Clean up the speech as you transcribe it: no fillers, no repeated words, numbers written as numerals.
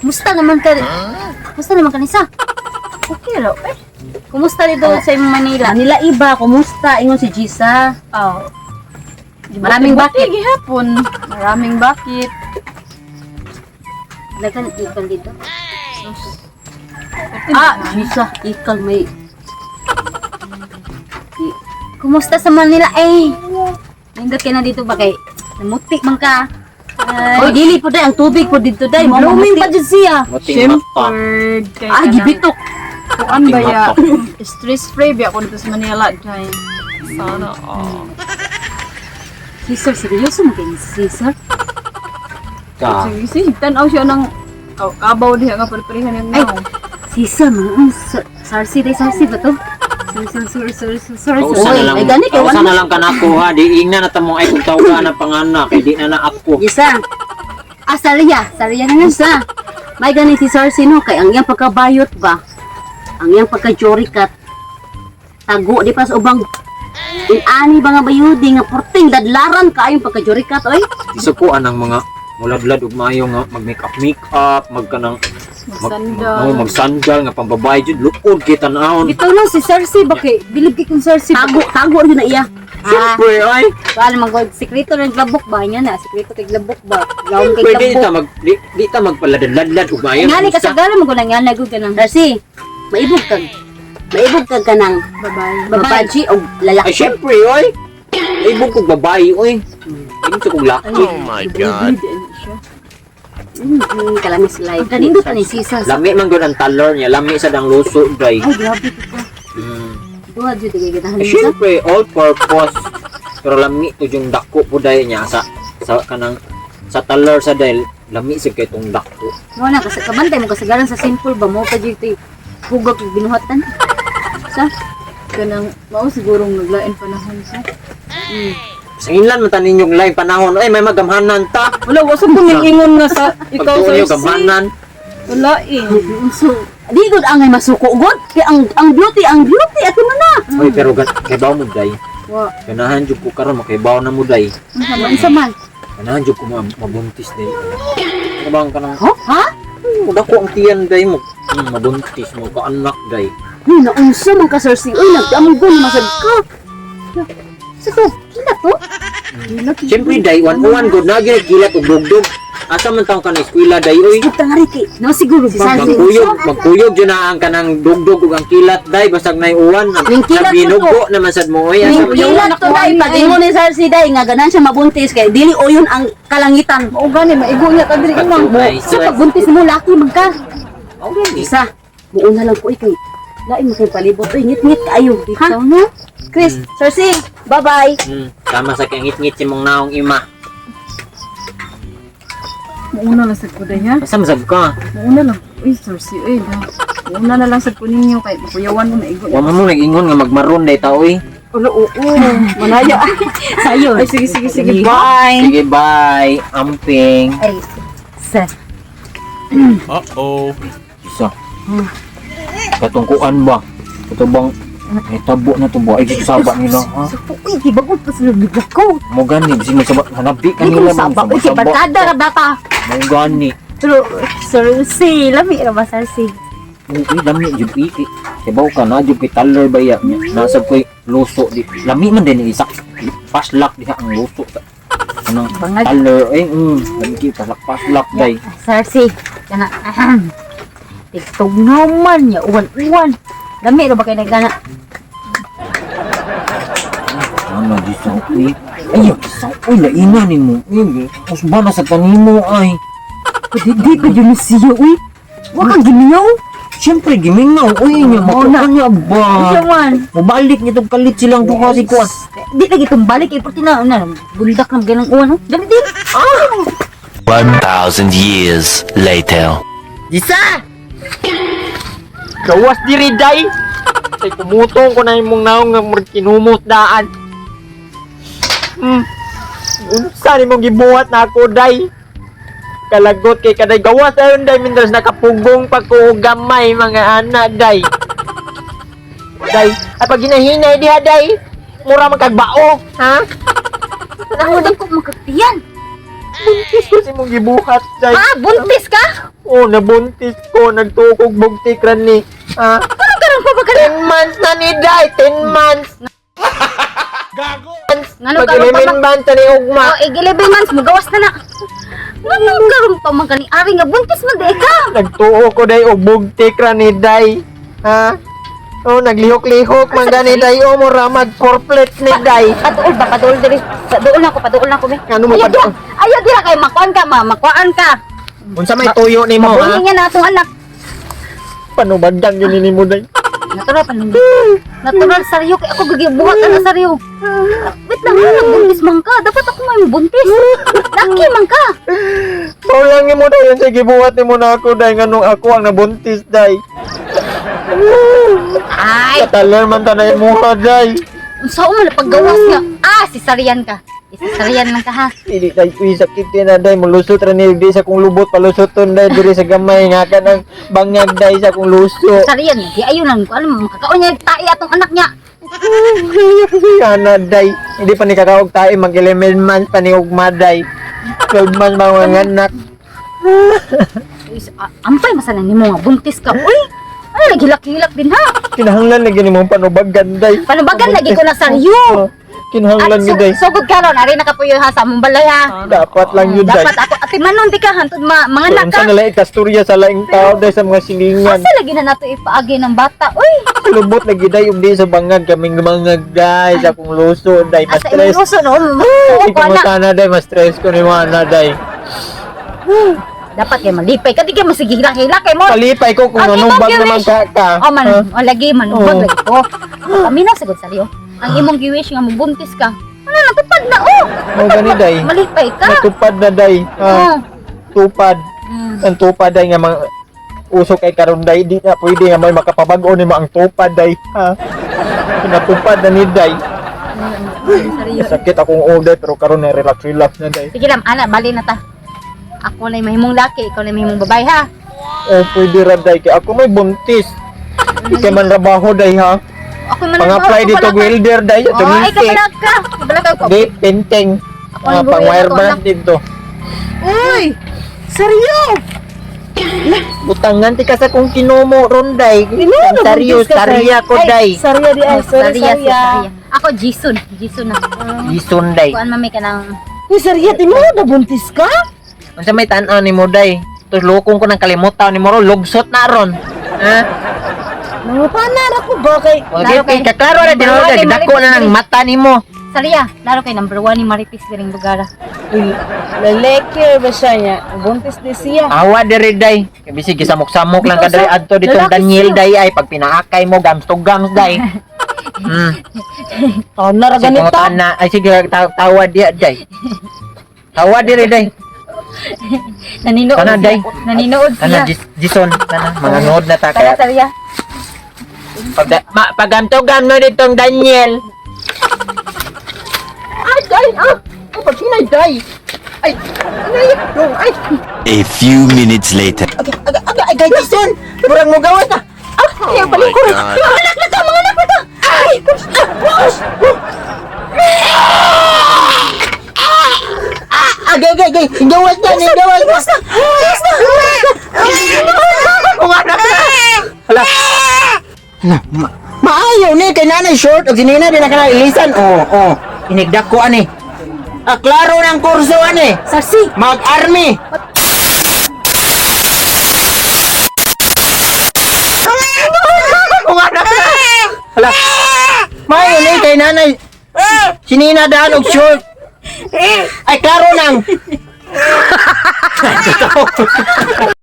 Kumusta naman ka? Kumusta naman kanisa? Okay ra eh. Kumusta dito sa imong Manila? Manila iba, kumusta? Ingon si Gisa. Oh. Maraming bakit. Gihapon. Maraming bakit. Lagan ikan dito. Ah, Gisa, ikal may. Kumusta sa Manila eh? Nindot ka na dito ba kay namuti man ka? Oy, dili po day ang tubig po dito day. Mao Blooming pa mamuti. jud siya. Muting mata. Kay Ah, gibitok. Kuan ba ya? Muting Stress free biya ko dito sa Manila dai. Sana all. Caesar, seryoso mo kay Caesar? Ka. Sige, sige, tan-aw siya ng kabaw diha nga perperihan yung Ay. now. Caesar, mga Sarsi, day Sarsi ba to? Sir, sir, sir, sir, sir, sir. Kausa na Oy, lang. ay, gani kay Kausa wala na lang kanako ha. Di ingna na tamong ay kung tawga na panganak. Kay di na na ako. Gisa, Ah, Saria. Saria na lang. Gisa. May gani si Sarsi no kay ang iyang pagkabayot ba? Ang iyang pagka-jorikat. Tago di pa sa ubang inani ba nga bayudi nga porting dadlaran kaayong pagka-jorikat oy. Isukuan ang mga muladlad ug maayo nga mag makeup makeup, magkanang Magsandal. Mag, oh, magsandal nga pambabae jud lukod kay tan-awon. Bitaw lang si Sarsi ba kay bilib kay kung Sarsi ba? Tago, tago rin na iya. Ah, Siyempre ay. wala man god sekreto ng glabok ba niya na sekreto kay glabok ba? Lawom kay Pwede di glabok. ta mag di ta magpaladladlad ug maayo. Ngani kasagaran mo ko nang nga nagug ka nang. Sarsi, maibog kag maibog kag kanang Babae. babae o lalaki. Ay siyempre oy. Ibog kog babae oy. Ibog sa kog laki. Oh my God. Kalamis life. Kanindot ni Caesar. Lami man gud ang talor niya, lami sa dang luso dry. Ay grabe ka. Duha jud kay ganahan Eh, niya. siyempre all purpose. Pero lami to yung dako po dahil niya sa kanang sa talor sa dahil lami sa kay tong dako. Mo na kasi kabantay mo kasagaran sa simple ba mo pa jud tay hugag kay binuhatan. Sa Kanang mao sigurong naglain panahon sa. Sa inlan man tanin yung lain panahon ay may magamhanan ta. Wala wa sa kong ingon nga sa ikaw Pagtuon sa niyo gamhanan. Wala eh. So, di gud angay masuko gud. Kay ang beauty ato man na. Oy pero kay mo day. Wa. Ganahan jud ko karon makaibaw na mo day. unsa man? Ganahan jud ko mabuntis day. Ano bang kanang Huh? Ha? Oh, dako ang tiyan day mo. Mabuntis mo kaanak day. Uy, naunsa man ka Sarsi. Uy, nagdamgo na masad ka. Sa to, kila to? Siyempre day one one good na gyud kilat og dugdug. Asa man taong kanang eskwela day oy. Puta nga rin kay. No siguro Si ba? Sarsi. Magkuyog, magkuyog jud na ang kanang dugdug ug ang kilat day basag nay uwan. Ning kilat ko Binugo naman sad mo oy. Asa Ning man kilat to day pag ingon ni Sarsi day nga ganan siya mabuntis kay dili oyon ang kalangitan. Mao gani maigo niya ta diri imang. Ay, Sa pagbuntis mo laki man ka. Okay. Isa, muuna lang ko ikay. Lain mo kay palibot. Uy, ngit-ngit kaayo. Ha? Bitaw no? Chris, Sarsi, bye-bye. Tama sa kay ngit-ngit si mong naong ima. Muuna lang sad ko day ha. Asa man sad ka? Muuna lang. Uy, Sarsi oy. Muuna na lang sad ko ninyo kay makuyawan mo maigo. Wa man mo nag-ingon nga magmaron day ta oy. Wala oo. Manaya. Sayo. Ay sige sige sige. Bye. Sige, bye. Amping. Ay, sa Uh-oh. Isa. Katungkuan ba? Ito bang may tabo na to ba? Ay, saba nila ha? Uy, gibago pa sa lubig ko. Mo gani, bisig mo saba, hanabi Di ko kanila saba. Uy, kay barkada ra data. Mo gani. Pero Sarsi, lami ra ba Sarsi? Uy, lami jud iki. Kibaw ka na jud kay taller ba ya niya. Nasa koy luso di. Lami man din isak. Paslak diha ang luso. Anong Bangag. taller eh lami kay paslak paslak day. Sarsi, kana ahem. Tigtugnaw man ya uwan-uwan. Lami ra ba kay nagana? Ano di sa uy. Ay, sa uy laina nimo. Uy, usba na sa kanimo ay. Di di pa yun siya uy. Wa kang gimingaw. Siyempre gimingaw uy niya makuha niya ba. Unsa man? Mubalik niya tong kalit silang duha si kuan. Di lagi itong balik eh, pati na, na, bundak ng ganang uwan, oh. Dali din. 1,000 years later. Gisa! Gawas diri day. Kay kumutong ko na imong naong nga murag kinumot daan. Unsa ni mong gibuhat na ako day? Kalagot kay kaday gawas ayon day mindras nakapugong pa ko og gamay mga ana day. Day, ay pag ginahinay diha day, mura man kag bao, ha? Ako din ko makatiyan. Buntis ko si mong gibuhat day. Ah, buntis ka? Oh, nabuntis ko. Nagtukog bugtik ran ni. Ha? Ano karon pa ba ka? 10 months na ni Day! 10 months! Gago! Ngano Mag karon pa 11 months na ni Ugma. Oh, 11 months mo gawas na na. Ngano karon pa man kani ari nga buntis man di ka. Nagtuo ko day og bugtik ra ni Day. Ha? Oh, naglihok-lihok man gani Day. Oh, mura mag corplet ni Day. Paduol ba paduol diri. Paduol na ko, paduol na ko be. Ngano mo Ayaw paduol? dira. Ayaw dira kay makuan ka, ma, makuan ka. Unsa may tuyo nimo ha? Mabuhi nga na atong anak. Panubagan yun ni mo Day. Natural pa nung. Natural saryo kay ako gibuhat ana saryo. Wait lang, ano, nagbuntis man ka. Dapat ako may buntis. Laki man ka. Mao lang nimo Day ang gibuhat nimo na ako Day nganong ako ang nabuntis Day. Ay, Kataler man tanay mo ha Day. unsa man paggawas nga. Ah, si Sarian ka. Sarian lang ka ha. Dili day uy sakit din na day mulusot ra ni di sa kong lubot palusoton day diri sa gamay nga kanang bangag day sa kong luso. Sarian, di ayo lang ko alam makakaon niya tai atong anak niya. Ana day, hindi pa ni kakaog tayo mag 11 months pa ni ugma day. 12 months mga anak. Uy, ampay masalan nimo nga buntis ka. Uy, ano naghilak-hilak din ha. Kinahanglan lagi nimo panubagan day. Panubagan lagi ko na saryo. Oh, kinahanglan At gyud day. sugod karon ari nakapuyo ha sa among balay ha. Dapat lang yun day. Dapat ako ati manon di ka hantud ma mga anak Unsa ka. na lang ikasturya sa laing tao day sa mga silingan. Asa lagi na nato ipaagi ng bata? Uy, Lubot lagi day ug di sa bangag kaming bangag day sa akong luso day mas asa stress. imong uso no? Oo, Ikaw ko mo na. sana day mas stress ko ni mo ana day. Dapat kay malipay ka di kay masige hilak-hilak kay mo. Palipay ko kung Ang anong imong bag naman giwish. ka ka. Oh man, Ha? oh, lagi man, Oo. bag lagi ko. Kami na sagot sa liyo. Ang imong giwish nga mabuntis ka. Ano natupad na oh. Mo gani day. Malipay ka. Natupad na day. Ha? Oo. Tupad. Mm. Ang tupad day nga mga uso kay karon day di na pwede nga may makapabag-o nimo ang tupad day. Ha? Natupad na ni day. Seryo. Sakit akong ulo day pero karon na relax relax na day. Sige lang, ana, bali na ta. Ako na yung mahimong laki, ikaw na yung mahimong babae ha. Oh, pwede ra day kay ako may buntis. Di kay man trabaho day ha. Ako man Pang-apply dito welder day Oh, ay tuminti. kabalak ka. Kabalak ka. Di painting. Ako Mga ang pang gawin wire ako, brand anak. dito. Uy! Seryo! Butangan ti ka sa kong kinumo ron day. Tinuod na Saryo, buntis ka, sir. sarya ko Ay, day. Sarya di ay. Sorry, Sarya, si Sarya. Sarya. Ako, Jison. Jison na. Ison day. Kuan mami ka ng... Uy, Sarya, tinuod na buntis ka? Unsa may tan-aw ni mo day? Tos lukong ko ng kalimutan ni mo ron, lugsot na ron. Ha? Nangutana ra ko ba kay Wag Klaro kay kay- kaklaro ra tinuod Number one dako ni na Marites ng mata nimo. Sarya, laro kay number 1 ni Marites diring lugar. Uy, lalaki ba siya niya? Buntis di siya. Awa diri day. Kay bisig gisamok-samok lang ka diri adto ditong Lalaki Daniel siya. day ay pag pinaakay mo gams to gams day. Taon na ra Sige, ganito. na. Ay sige tawa diya day. Tawa diri day. Naninood Kana, siya. day. Naninood Kana siya. Jison kana mga nood na ta Tara, kaya. Sarya. Pag ma, pagamtogam no ditong Daniel. Ay day ah. Ay pag sinay day. Ay ay dong ay. A few minutes later. Aga aga ay gay Jison. Murag mo gawas na. Ah, Oh my God. Mga anak na to, mga anak na to. Ay, ah, ah, ah, gay, gay, gay. Gawas na, ni gawas na. Gawas na. Mga anak na. Hala. Hala, maayo ni kay nanay short og sinina di na kana ilisan. Oh, oh. Inigdak ko ani. Ah, klaro ng kurso ani. Sarsi! Mag-army. Mga anak na. Hala. Maayo ni kay nanay. Sinina daan og short. Ay, klaro nang. Totoo.